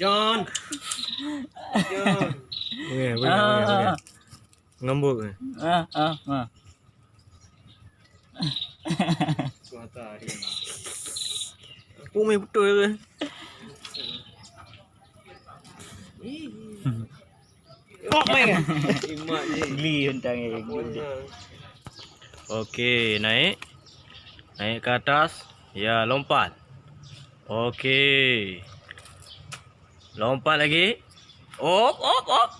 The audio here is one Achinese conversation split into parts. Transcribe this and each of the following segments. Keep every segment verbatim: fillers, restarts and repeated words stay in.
John. John. Okey, boleh, boleh, boleh. Ngambek, eh. Ah, ah, ah. Semata hari. Aku main betul ke? Kok main? Imak je. Geli bintang ni. Okey, naik. Naik ke atas. Ya, lompat. Okey. Lompat lagi. Op, op, op.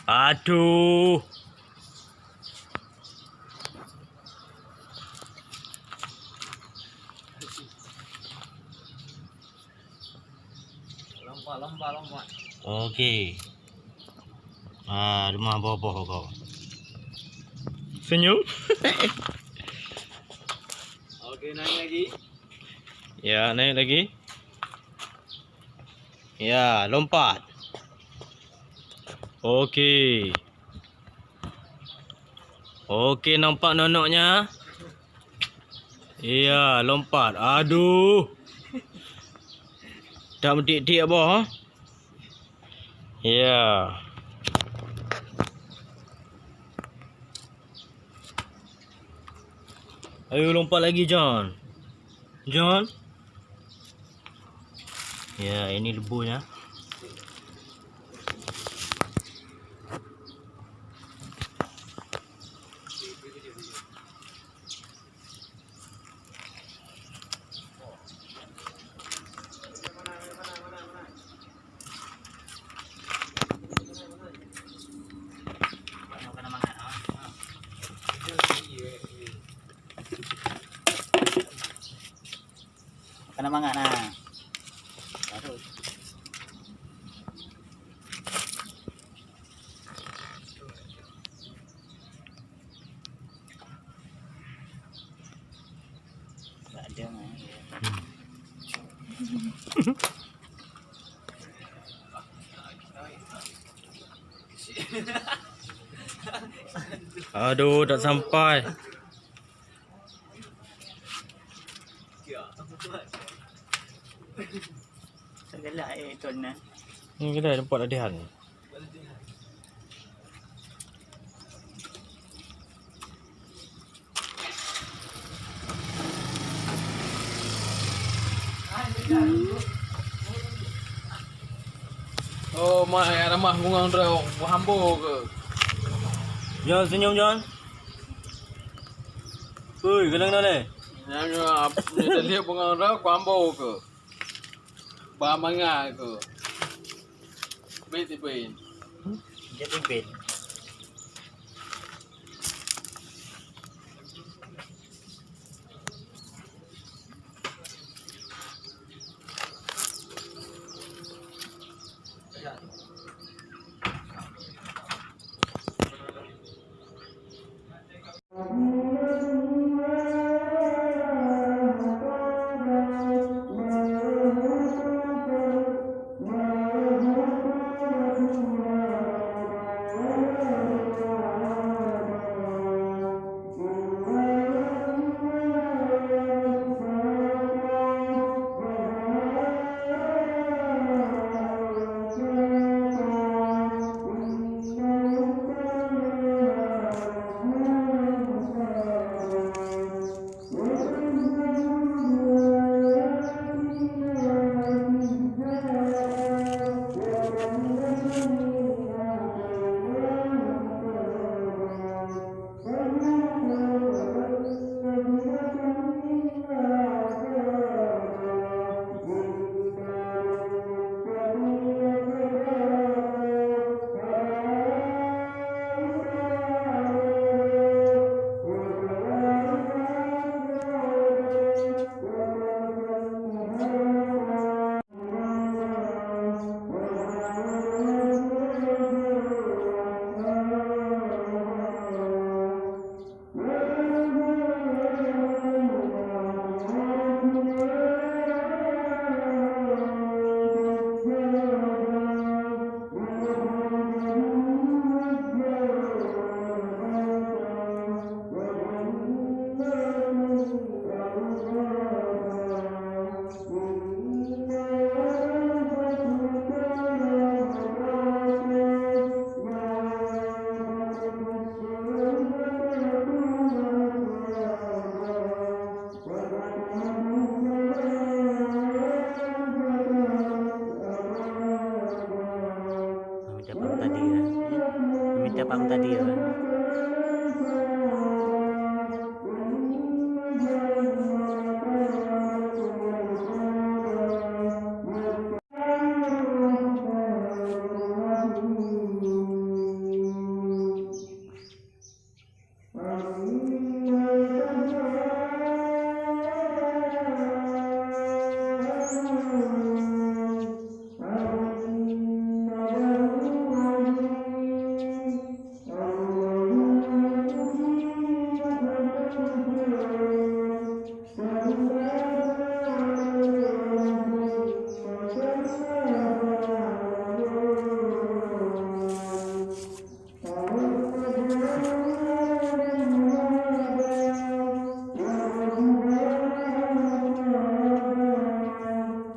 Aduh. Lompat, lompat, lompat. Okey. Ah, rumah boh-boh kau. Senyum. Okey, naik lagi. Ya, naik lagi. Ya, lompat. Okey. Okey, nampak nonoknya. Ya, lompat. Aduh. Tak meutik-tik boh, ha? Ya. Ayo lompat lagi, John. John. Ya, ini lebunya. Kena mangat, ha. Kena mangat, nah. Baru. Tak ada, nah. Aduh, tak sampai. Segala air tu nah. Ni kita nampak latihan. Oh, mai ramah bunga droe hambo ke? John, senyum, John. Ui, kenapa, kenapa? Nyan, nyan, ap-, nyan, dia bunga droe hambo ke? Ba mangat ke? Bit ipin. Jadi bit. Paham tadi ya kan?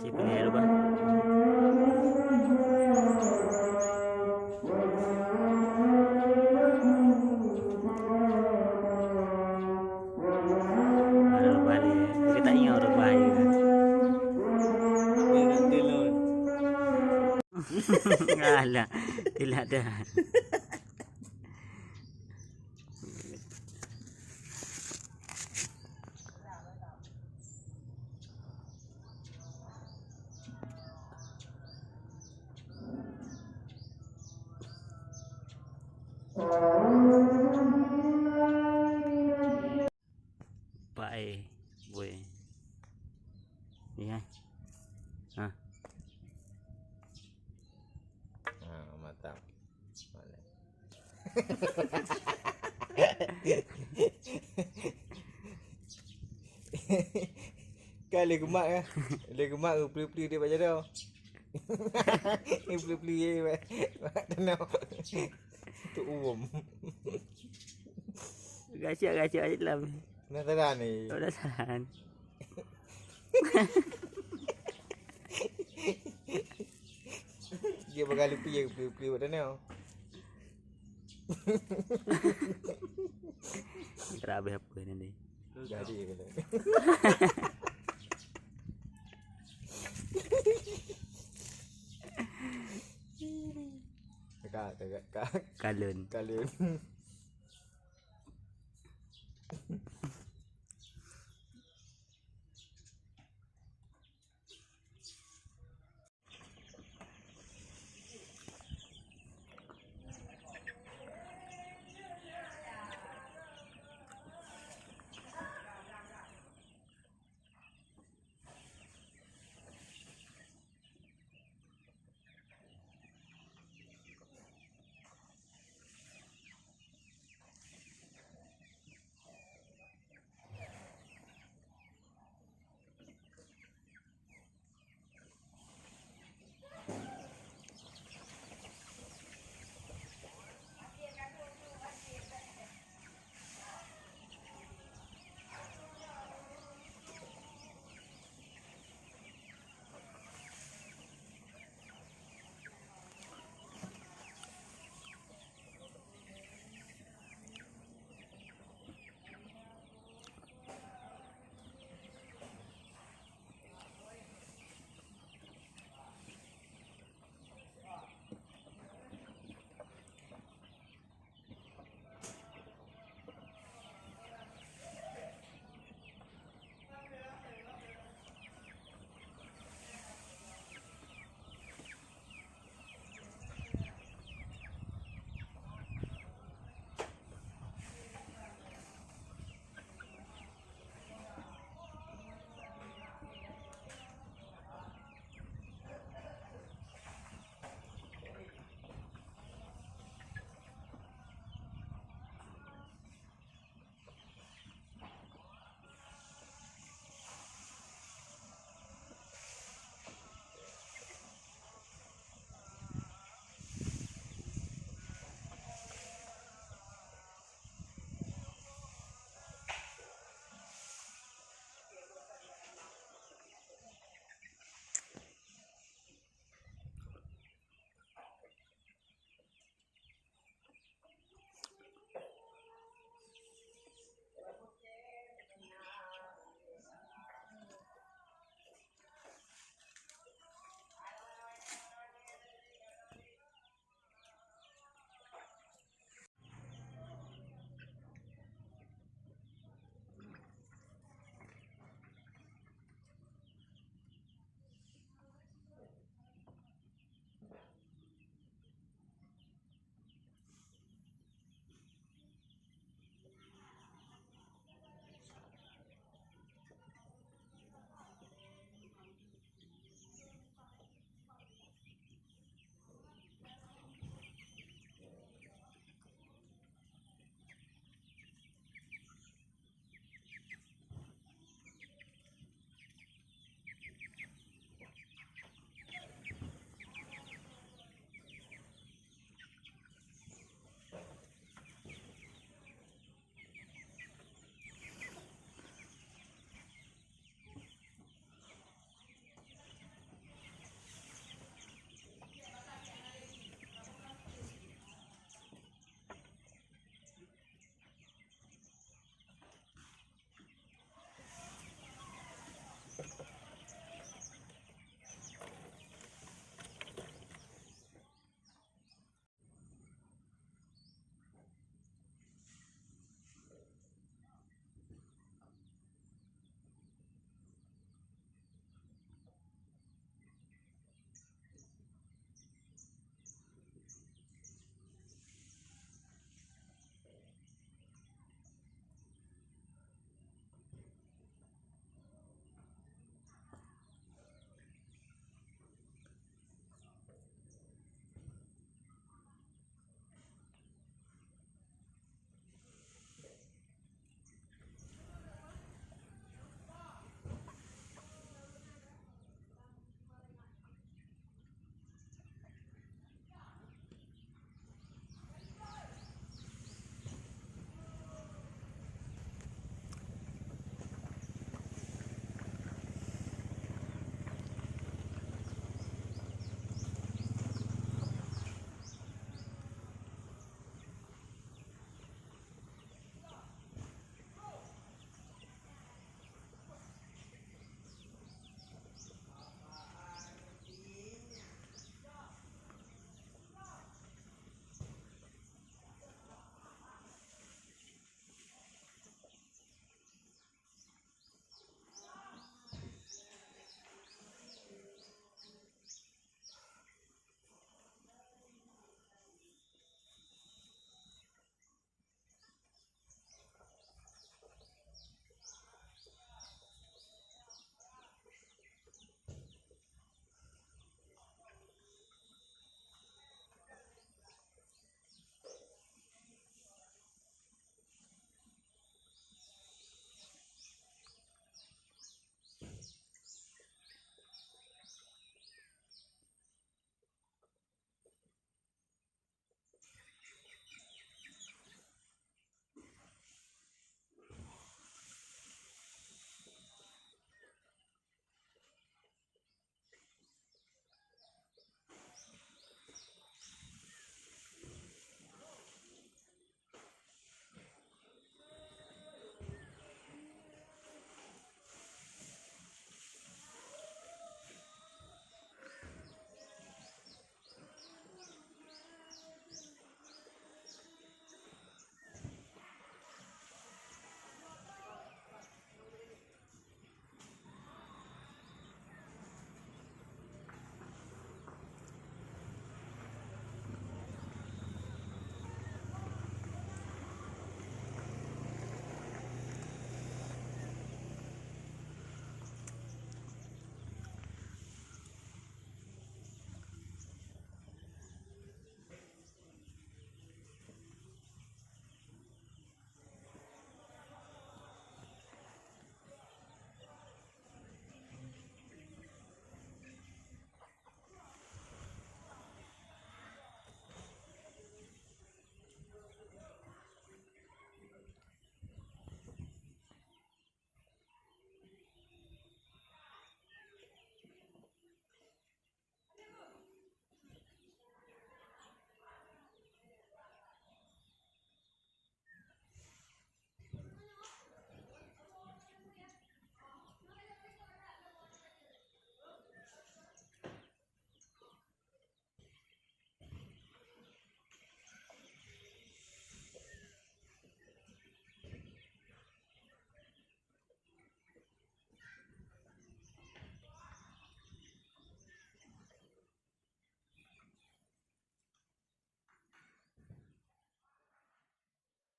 Cik, ni ada, Bang. Ada rubah dia. Kita tak ingat rubah dia. Dia nak telur. Alah, tidak ada. Baik, boleh. Ni, eh. Ha. Ha, mantap. Boleh. Kan lé geumat kan? Lé geumat geupli-pli dia bak jaroe. Geupli-pli dia bak, bak tanoh. Tuk uwom. Gacak-gacak aja dalam. Penasaran ni. Penasaran. Dia bakal lupa ya, lupa, lupa buat tanoh. Kira habis apa ni, ni? Jadi kena. Kakak, kakak, kakak. Kalon. Kalon.